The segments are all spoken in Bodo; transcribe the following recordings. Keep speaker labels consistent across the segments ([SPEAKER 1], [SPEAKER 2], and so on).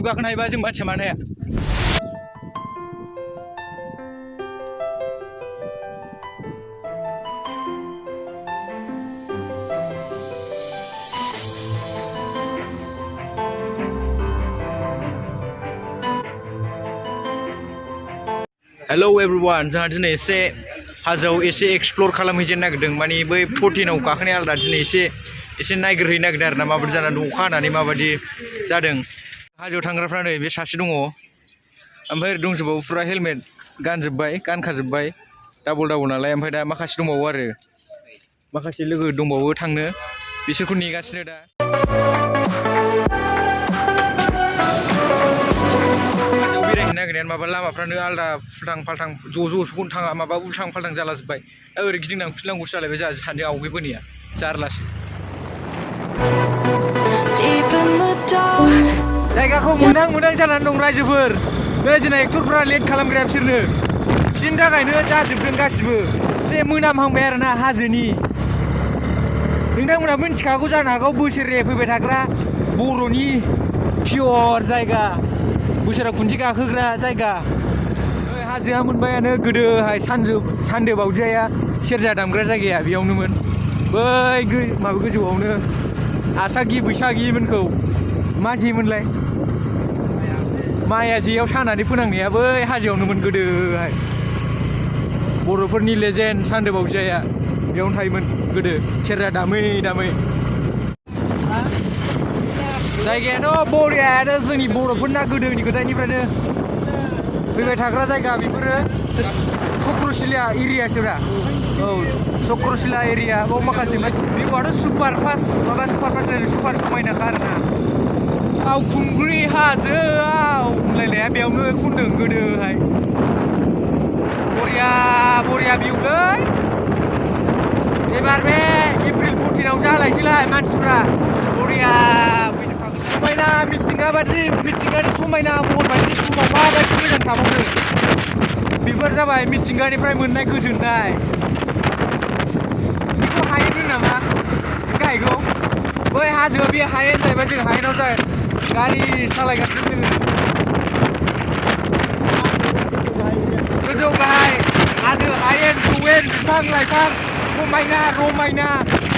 [SPEAKER 1] गासिबो गाखोनो हायोबा जों मानसिया मानो हाया? हेलो एवरीवन, जोंहा दिनै एसे हाजोआव एसे एक्सप्लोर खालामहैजेननो नागिरदों। माने बै 14आव गाखोनाया आलादा, दिनै एसे नायगिरहैनो नागिरदों आरो ना, माबायदि जानानै दं, अखा हानानै माबायदि जादों। हाजोआव थांग्राफ्रा नै बे सासे दङ, ओमफ्राय ओरै दंजोबावो फुरा हेलमेट गानखाजोब्बाय डाबल नालाय। ओमफ्राय दा माखासे दंबावो आरो माखासे लोगो दंबावो थांनो, बिसोरखौ नेगासिनो दा। बेरायहैनो नागिरनायानो माबा लामाफ्रानो आलदा फुल्टां फाल्टां ज' थाङा, माबा उल्टां फाल्टां जालाजोब्बाय। दा ओरै गिदिंनांफिननांगौसो जालायबाय जोंहा सानैजों आवगायबोनाया जारलासो। जायगाखौ मोनहां जानानै दं रायजोफोर। बे जोंना एक्टरफ्रा लेट खालामग्राया बिसोरनि थाखायनो जाजोबदों गासिबो। एसे मोनामहांबाय आरो ना हाजोनि। नोंथांमोनहा मिथिखागौ जानो हागौ, बोसोरे फैबाय थाग्रा बर'नि पियर जायगा, बोसोराव खनसे गाखोग्रा जायगा। हाजोआ मोनबायानो गोदोहाय सान्दो बावदियाया सेरजा दामग्रा जायगाया बेयावनोमोन, बै माबा गोजौआवनो आसागि बैसागिमोनखौ मा जेमोनलाय, माया जेयाव सानानै फोनांनाया बै हाजोआवनोमोन गोदोहाय। बर'फोरनि लेजेन्ड सान्दो बावदियाया बेयावनो थायोमोन गोदो सेरजा दामै जायगायाथ' बरियानो, जोंनि बर'फोरना गोदोनि गोदायनिफ्रायनो फैबाय थाग्रा जायगा बेफोरो। चक्रशिला एरियासोरा, औ चक्रशिला एरिया। बाव माखासे भिउआथ' सुपार समायनाखा आरोना। बावखुंग्रि हाजोआव होनलायनाया बेयावनो खनदों गोदोहाय। बरिया भिउलै। एबार बे एप्रिल 14आव जालायसैलाय मानसिफ्रा बरिया समायना मिथिंगानि समायना महर बायदि बुहुमाव माबायदि मोजां थाबावनो। बेफोर जाबाय मिथिंगानिफ्राय मोननाय गोजोननाय। बेखौ हायेन होनो नामा गाहायखौ? बै हाजोआ बे हायेन जाहैबाय, जों हायेनाव गारि सालायगासिनो जोङो। गोजौ गाहाय हाजो, हायेन, जौवेन, बिफां लाइफां समायना रमायना,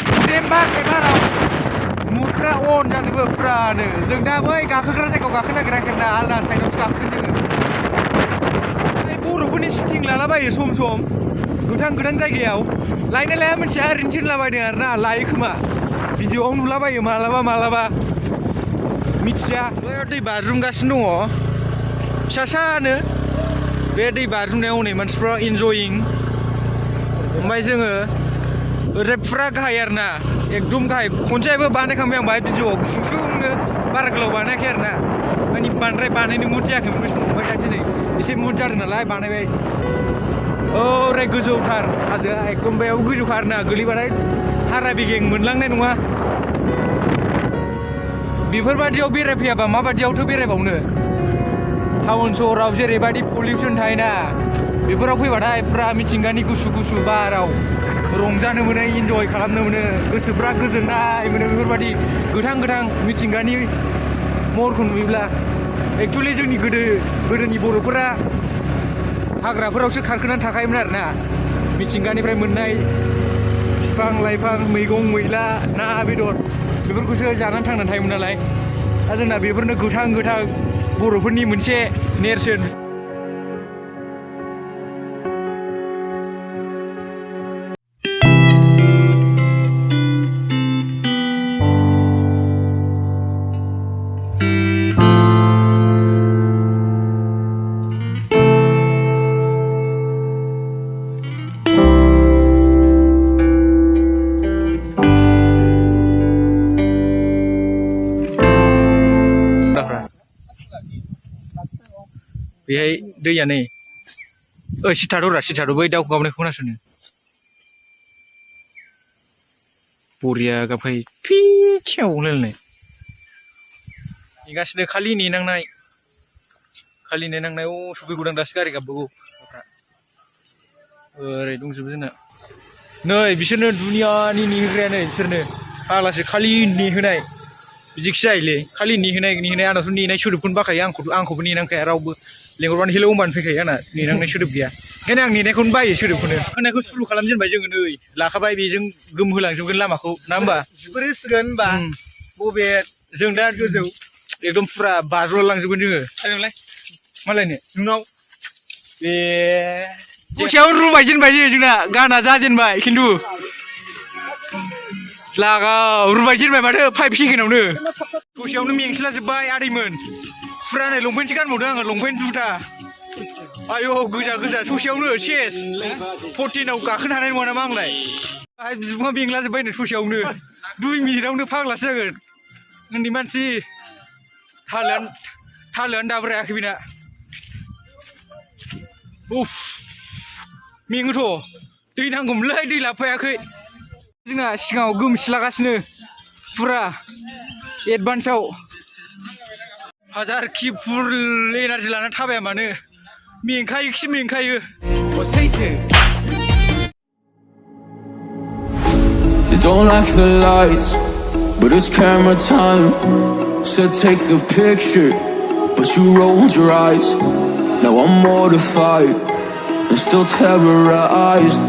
[SPEAKER 1] सुदेम बारनाय बाराव मुदफ्रा अन जाजोबो फुरानो। जों दा बै गाखोग्रा जायगायाव गाखोनो नागिराखै ना, आलदा साइडआवसो गाखोदों जोङो। बर'फोरनि शुटिं लालाबायो सम गोथां जायगायाव। लायना लाया मिथिया, ओरैनो थिनलाबायदों आरो ना, लायो खोमा। भिडिअआव नुलाबायो मालाबा मिथिया। दै बाज्रुमगासिनो दङ फिसासानो। बे दै बाज्रुमनायाव हनै मानसिफ्रा इन्जयिं। ओमफ्राय जोङो ओरै फुरा गाहाय आरो ना, एकदम गाहाय। खनसेबो बानायखांबाय आं बाहाय भिडिअआव गुसुंनो, बारा गोलाव बानायाखै आरो ना, माने बांद्राय बानायनो मुड जायाखैमोन बे समाव। ओमफ्राय दा दिनै एसे मुड जादों नालाय बानायबाय। ओरै गोजौथार हाजोआ, एकदम बेयाव गोजौखा आरो ना, गोलैबाथाय हारा बेगें मोनलांनाय नङा। बेफोरबादियाव बेरायफैयाबा माबादियावथो बेरायबावनो। टाउन सहराव जेरैबायदि पलिउसन थायोना, बेफोराव फैबाथाय फुरा मिथिंगानि गुसु बाराव रंजानो मोनो, इन्जय खालामनो मोनो, गोसोफ्रा गोजोननाय मोनो। बेफोरबायदि गोथां मिथिंगानि महरखौ नुयोब्ला। एक्चुवेलि जोंनि गोदोनि बर'फोरा हाग्राफोरावसो खारखोनानै थाखायोमोन आरो ना। मिथिंगानिफ्राय मोननाय बिफां लाइफां, मैगं मैला, ना बेदर बेफोरखौसो जानानै थांनानै थायोमोन नालाय। दा जोंना बेफोरनो गोथां बर'फोरनि मोनसे नेरसोन। बेहाय दैया नै सिथार बै दाउ गाबनायखौ खोनासंनो। बरिया गाबखायो फि खेव होनलायनाय। नेगासिनो खालि नेनांनाय। सफैगौदां दासो गारि गाबबावगौ। ओरै दंजोबो जोंना। नै बिसोरनो दुनियानि नेहोग्रायानो, बिसोरनो फाग्लासो खालि नेहोनाय। बिदिखि जायोलै खालि नेहोनाय आंनाथ' नेनाय सोदोबखौनो बाखायो आंखौबो नेनांखाया रावबो लेंहरबानो हेलौ होनबानो फैखायो आंना नेनांनाय सोदोब गैया ओंखायनो आं नेनायखौनो बायो सोदोबखौनो होनायखौ सुरु खालामजेनबाय जोङो नै लाखाबाय बेजों गोमहोलांजोबगोन लामाखौ ना होमबा
[SPEAKER 2] सिगोन होनबा
[SPEAKER 1] बबे जों दा गोजौ एकदम फुरा बाज्ल'लांजोबगोन जोङो मालायनो
[SPEAKER 2] नोंनाव
[SPEAKER 1] बे ससेयाव रुबायजेनबाय जोंना गाना जाजेनबाय खिन्थु लागाव रुबायजेनबाय माथो 5 सेकेन्डआवनो ससेयावनो मेंसिला जोब्बाय आदैमोन फुरा नै लंपेन्टसो गानबावदों आङो लंपेन्ट जुथा आयौ गोजा ससेयावनो सेस 14आव गाखोनो हानाय नङा नामा आंलाय बिबुङा बेंला जोब्बाय नै ससेयावनो 2 मिनिटआवनो फाग्लासो जागोन उन्दै मानसि थालोआनो दाबो रायाखै बेना उफ मेङोथ' दै नांगौमोनलै दै लाबोफायाखै जोंना सिगाङाव गोमसिलागासिनो फुरा एडभान्सआव हाजारखि फुल एनार्जि लानानै थाबाया मानो मेंखायो
[SPEAKER 3] You don't like the lights, but it's camera time. Said take the picture, but you rolled your eyes. Now I'm mortified and still terrorized.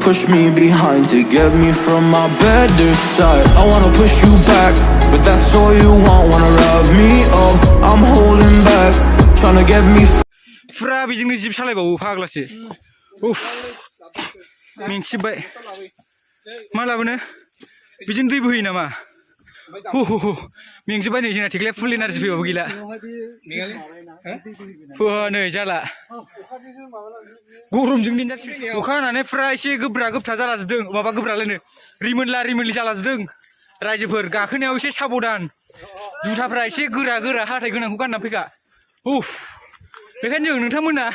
[SPEAKER 3] Push me behind to get me from my better side. I wanna push you back, but that's all you want. Wanna rub me up, I'm holding back, trying to get me.
[SPEAKER 1] फुरा बेजोंनो जिप सालायबावो फाग्लासो उफ मेंसिबाय मा लाबोनो बेजों दै बोहोयो नामा मेंजोब्बाय नै जोंना थेख्लाया फुल एनार्जि फैबाबो गैला नै जाला गरमजों अखा हानानै फुरा एसे गोब्रा जालाजोबदों माबा गोब्रालायनो रिमोनला जालाजोबदों रायजोफोर गाखोनायाव एसे साबधान जुथाफ्रा एसे गोरा हाथाय गोनांखौ गानना फैखा उफ बेखायनो जों नोंथांमोना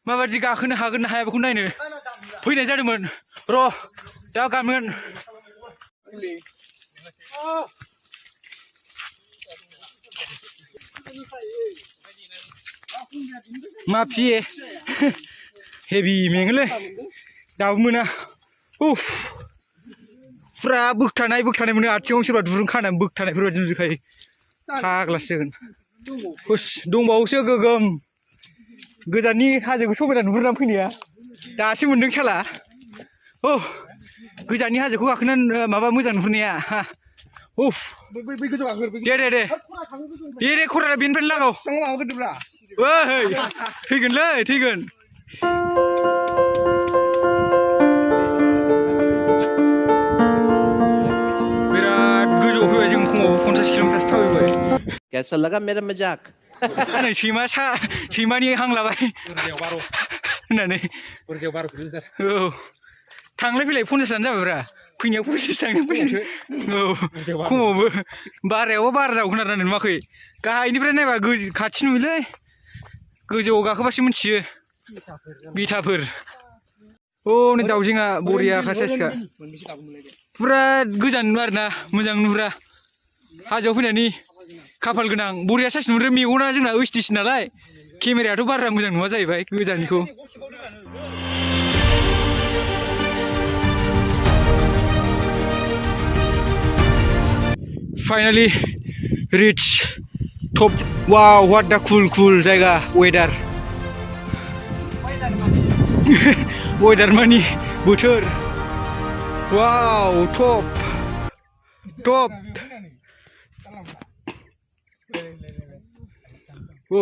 [SPEAKER 1] माबायदि गाखोनो हागोन ना हाया बेखौ नायनो फैनाय जादोंमोन र' दा गानगोन माफिये हेभि मेङोलै दाबो मोना उफ फुरा बोगथानाय मोनो आथिङाव सोरबा दुरुं खानानै बोगथानायफोरबायदि नुजोबखायो फाग्लासो जागोन दंबावोसो गोगोम गोजाननि हाजोखौ समायना नुहुरनानै फैनाया दासो मोनदों साला गोजाननि हाजोखौ गाखोनानै माबा मोजां नुहुरनाया उफ दे खरा बेनिफ्रायनो लागाव थैगोनलै थैगोन बिराद गोजौआव फैबाय जों फुङाव 50 किल'मिटारसो थाबायबाय
[SPEAKER 4] कैसा लगा मेरा मजाक
[SPEAKER 1] नै सैमानि हां लाबाय होननानै औ थांलाय फैलाय 50आनो जाबायब्रा फैनायाव 50 थांनो औ खमावबो बारायावबो बारा जागौ खोनानानै नुवाखै गाहायनिफ्राय नायबा खाथि नुयोलै गोजौआव गाखोबासो मिथियो बिथाफोर नै दाउजेङा बरिया साइसखा फुरा गोजान आरोना मोजां नुहुरा हाजोआव फैनायनि खाफाल गोनां बरिया साइस नुहुरो मेगना जोंना ओइसडिसि नालाय केमेरायाथ' बारा मोजां नुवा जाहैबाय गोजाननिखौ फाइनालि रिच टप वाव व्हाट दा कुल जायगा वेदार मानि बोथोर वाव टप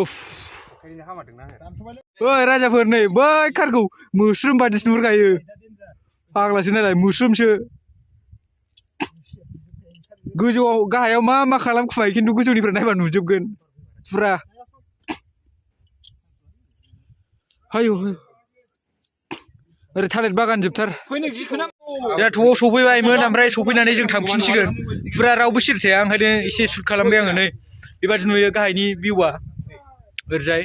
[SPEAKER 1] उफ ओइ राजाफोर नै बै कारखौ मोस्रोम बादिसो नुहुरखायो फाग्लासो नालाय मोस्रोमसो गोजौआव गाहायाव मा खालामखुबाय खिन्थु गोजौनिफ्राय नायबा नुजोबगोन फुरा हायो ओरै थालिर बागान जोबथार थ'आव सफैबायमोन ओमफ्राय सफैनानै जों थांफिनसिगोन फुरा रावबो सिरि थाया ओंखायनो एसे शुट खालामबाय आङो नै बेबादि नुयो गाहायनि भिउआ ओरैजाय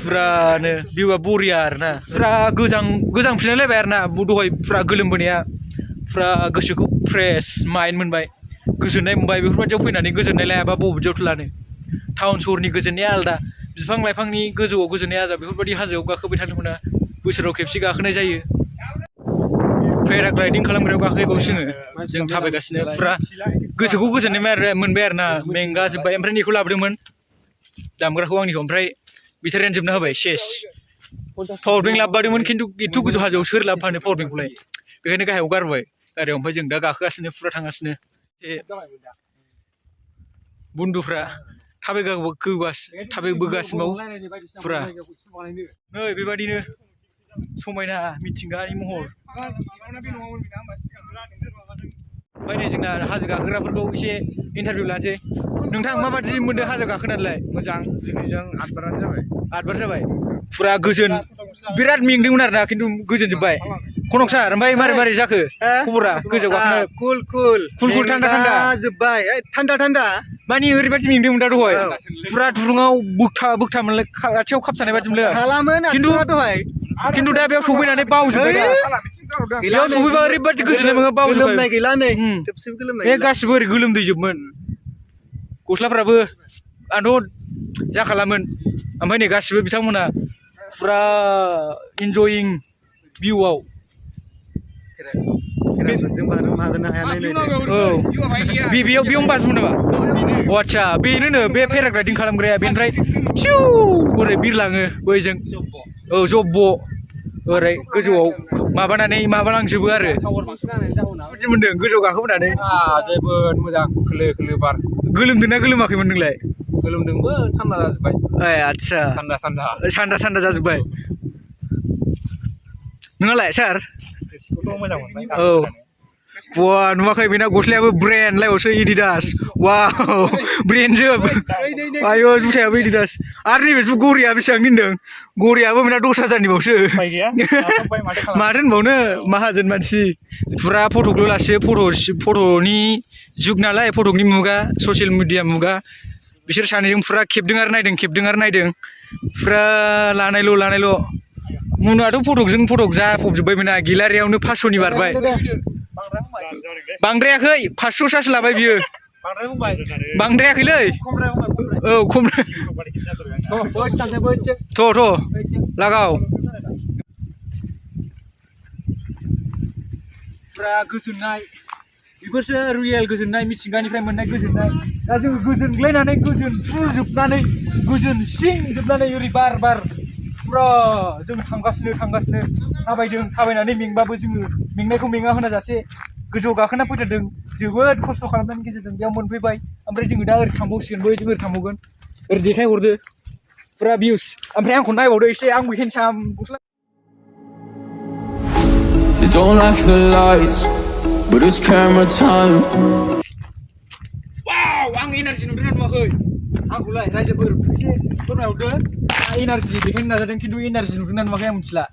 [SPEAKER 1] फुरानो भिउआ बरिया आरोना फुरा गोजांफिनलायबाय आरोना दहाय फुरा गोलोमबोनाया फुरा गोसोखौ फ्रेश माइन्ड मोनबाय गोजोननाय मोनबाय बेफोरबायदियाव फैनानै गोजोननाय लायाबा बबेदियावथो लानो टाउन सहरनि गोजोननाया आलादा बिफां लाइफांनि गोजौआव गोजोननाया आलादा बेफोरबायदि हाजोआव गाखोबाय थानो मोना बोसोराव खेबसे गाखोनाय जायो पेराग्लाइडिं खालामग्रायाव गाखोहैबावो जोङो जों थाबायगासिनो फुरा गोसोखौ गोजोननाय मोनबाय आरो ना मेंगाजोब्बाय ओमफ्राय बेखौ लाबोदोंमोन दामग्राखौ आंनिखौ ओमफ्राय बेटारियानो जोबना होबाय सेस पावार बेंक लाबोदोंमोन खिन्थु एथ' गोजौ हाजोआव सोर लाबोफानो पावार बेंकखौलाय बेखायनो गाहायाव गारबाय गारियाव ओमफ्राय जों दा गाखोगासिनो फुरा थांगासिनो बन्दुफ्रा थाबायबोगासिनो फुरा नै बेबादिनो समायना मिथिंगानि महर ओमफ्राय नै जोंना हाजो गाखोग्राफोरखौ एसे इन्टारभिउ लानोसै नोंथां माबादि मोनदों हाजो गाखोनानैलाय
[SPEAKER 2] मोजां दिनैजों 8 बारानो जाबाय
[SPEAKER 1] फुरा गोजोन बिराद मेंदोंमोन आरोना खिन्थु गोजोन जोब्बाय खनक सार ओमफ्राय मारै जाखो खबरा गोजौ गाखोनो कुल थान्दा
[SPEAKER 2] जोब्बाय थान्दा
[SPEAKER 1] मानि ओरैबायदि मेंदोंमोन दा दहाय फुरा दुरुङाव बोगथा मोनलाय खाथियाव खाबथानाय बादि मोनलाय खिन्थु दा बेयाव सफैनानै बावजोब्बाय बेयाव सफैबा ओरैबायदि गोजोननाय मोनो बावजोब्बाय
[SPEAKER 2] गैला नै
[SPEAKER 1] बे गासिबो ओरै गोलोमदैजोबमोन गस्लाफ्राबो आंथ' जाखालामोन ओमफ्राय नै गासिबो बिथांमोना फुरा इन्जयिं भिउआव बेयाव बाज्रुमो नामा आदसा बेनो बे पेराग्लाइडिं खालामग्राया बेनिफ्राय फिउ ओरै बिरलाङो बैजों औ जब्ब' ओरै गोजौआव माबालांजोबो आरो बिदि मोनदों गोजौआव गाखोबोनानै
[SPEAKER 2] जोबोद मोजां खोलो बार
[SPEAKER 1] गोलोमदोंना गोलोमाखैमोन नोंलाय
[SPEAKER 2] गोलोमदोंबो थान्दा जाजोब्बाय
[SPEAKER 1] आदसा
[SPEAKER 2] थान्दा
[SPEAKER 1] जाजोब्बाय नोंहालाय सार
[SPEAKER 2] मोजां मोनबाय
[SPEAKER 1] औ बा नुवाखै बेना गस्लायाबो ब्रेन्ड लायबावसो एडिडास वाव ब्रेन्डजोब आयौ जुथायाबो एडिडास आरो नैबे घरिया बेसेबां होनदों घरियाबो बेना 10,000नि बावसो माथो होनबावनो माहाजोन मानसि फुरा फट'ल' लासो फट'नि जुग नालाय फट'नि मुगा ससियेल मिडिया मुगा बिसोर सानैजों फुरा खेबदों आरो नायदों फुरा लानायल' मुनाथ' फटक जाफबजोब्बायमोन ना गिलारियावनो 500नि बारबाय बांद्रायाखै 500 लाबाय बियो बांद्रायाखैलै औ खम लागाव फुरा गोजोननाय बेफोरसो रियेल गोजोननाय मिथिंगानिफ्राय मोननाय गोजोननाय दा जों गोजोनग्लायनानै गोजोनफ्रुजोबनानै गोजोनसिंजोबनानै ओरै बार फुरा जों थांगासिनो थाबायनानै मेंबाबो जोङो मेंनायखौ मेङा होना जासे गोजौआव गाखोना फैथारदों जोबोद खस्थ' खालामनायनि गेजेरजों बेयाव मोनफैबाय ओमफ्राय जोङो दा ओरै थांबावसिगोन जों ओरै थांबावगोन ओरै देखायहरदो फुरा भिउस ओमफ्राय आंखौ नायबावदो एसे आंबो हेन्डसाम गस्ला
[SPEAKER 3] You don't like the lights, but it's camera time.
[SPEAKER 1] वाव आं एनार्जि नुदोंना नुवाखै आंखौलाय रायजोफोर एसे फोरमायहरदो एनार्जि देखायनो नाजादों खिन्थु एनार्जि नुदोंना नुवाखै आं मिथिला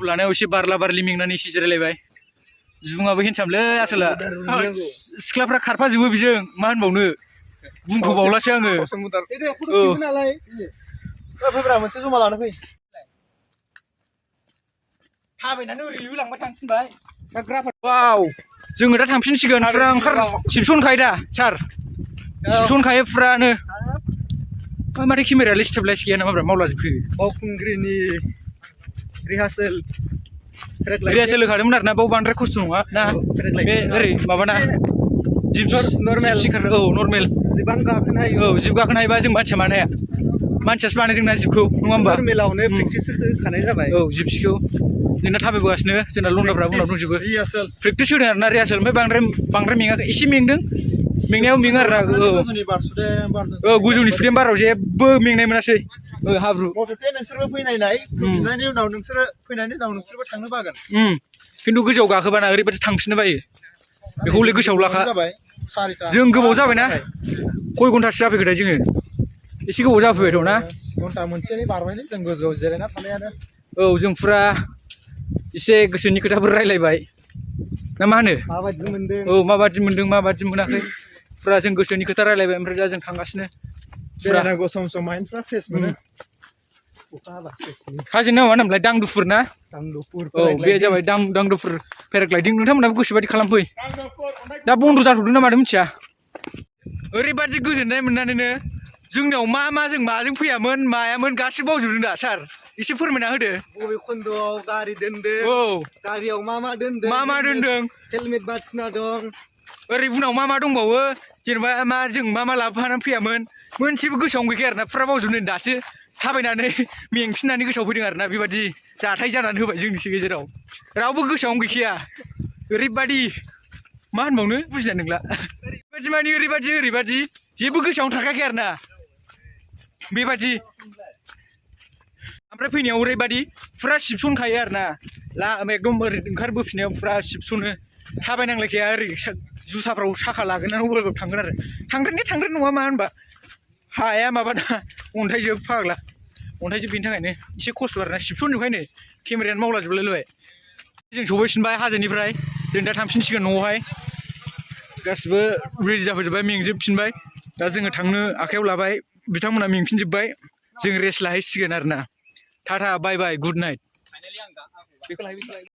[SPEAKER 1] लानायाव एसे बारला मेंनानै एसे जिरायलायबाय जुङाबो हेन्डसामलै आसोला सिख्लाफ्रा खारफाजोबो बेजों मा होनबावनो बुंथ'बावलासो आङो
[SPEAKER 2] मोनसे जमा लानो फै
[SPEAKER 1] थाबायनानै ओरै लांबाय थांसिनबाय वाव जोङो दा थांफिनसिगोन फुरा सिबसनखायो दा सार सिबसनखायो फुरानो माथो केमेरायालाय स्टेबलाइज गैया नामा मावलाजोबखो
[SPEAKER 2] बावखुंग्रिनि रिहार्सेल
[SPEAKER 1] होखादोंमोन आरोना बाव बांद्राय खस्थ' नङा ना बे ओरै माबाना जिप नर्मेल नर्मेल
[SPEAKER 2] जिप गाखोनो
[SPEAKER 1] हायोबा जों मानसिया मानो हाया मानसियासो बानायदोंना जिपखौ नङा होमबा
[SPEAKER 2] नर्मेलावनो प्रेक्टिस होखानाय जाबाय
[SPEAKER 1] जिपसिखौ जोंना थाबायबोगासिनो जोंना लन्डाफ्रा उनाव दंजोबो प्रेक्टिस होदों आरोना रिहार्सेल ओमफ्राय बांद्राय मेङाखै एसे मेंदों मेंनायाव मेङो आरोना गोजौनि सुदेम बाराव जेबो मेंनाय मोनासै हाब्रु
[SPEAKER 2] नोंसोरबो फैनायनि उनाव नोंसोरबो थांनो बागोन
[SPEAKER 1] खिन्थु गोजौआव गाखोबाना ओरैबायदि थांफिननो बायो बेखौ हले गोसोआव लाखा जों गोबाव जाबायना खय घन्टासो जाफैखोथाय जोङो एसे गोबाव जाफैबायथ' ना
[SPEAKER 2] घन्टा मोनसेनि बारबायलै जों गोजौआव जिरायना थानायानो
[SPEAKER 1] औ जों फुरा एसे गोसोनि खोथाफोर रायलायबाय ना मा होनो माबादि मोनदों माबादि मोनाखै फुरा जों गोसोनि खोथा रायलायबाय ओमफ्राय दा जों थांगासिनो
[SPEAKER 2] बेरायनांगौ सम माइन्डफ्रा फ्रेस मोनो
[SPEAKER 1] हाजोनि नामा होनोमोनलाय दांदुफुर ना औ बे जाबाय दांदुफुर पेराग्लाइडिं नोंथांमोनाबो गोसोबायदि खालामफै दा बन्द' जाथ'दों ना मादों मिथिया ओरैबायदि गोजोननाय मोननानैनो जोंनियाव जों माजों फैयामोन मायामोन गासिबो बावजोबदों दा सार एसे फोरमायना होदो
[SPEAKER 2] बबे खन्दआव गारि दोनदों
[SPEAKER 1] औ
[SPEAKER 2] गारियाव मा दोनदों
[SPEAKER 1] मा दोनदों
[SPEAKER 2] हेलमेट बायदिसिना दं
[SPEAKER 1] ओरै उनाव मा दंबावो जेनेबा जों मा लाबोफानानै फैयामोन मोनसेबो गोसोआवनो गैखाया आरोना फुरा बावजोबनो दासो थाबायनानै मेंफिननानै गोसोआव फैदों आरोना बेबादि जाथाय जानानै होबाय जोंनि गेजेराव रावबो गोसोआवनो गैखाया ओरैबादि मा होनबावनो बुजिनाय नंला ओरैबादि मानि ओरैबादि जेबो गोसोआवनो थाखायाखै आरोना बेबादि ओमफ्राय फैनायाव ओरैबादि फुरा सिबसनखायो आरोना एकदम ओरै ओंखारबोफिननायाव फुरा सिबसनो थाबायनांलायखाया ओरै जुथाफ्राव साखा लागोनानै अबेबा थांगोन आरो थांग्रान नङा मा होनबा हाया माबाना अन्थाइजोब फाग्ला अन्थाइजोब बेनि थाखायनो एसे खस्थ' आरोना सिबसनजोबखायनो केमेरायानो मावलाजोबलायबाय जों सफैफिनबाय हाजोनिफ्राय जों दा थांफिनसिगोन न'आवहाय गासिबो रेडि जाफैजोब्बाय मेंजोबफिनबाय दा जोङो थांनो आखायाव लाबाय बिथांमोना मेंफिनजोब्बाय जों रेस्ट लाहैसिगोन आरोना टाटा बाय बाय गुड नाइट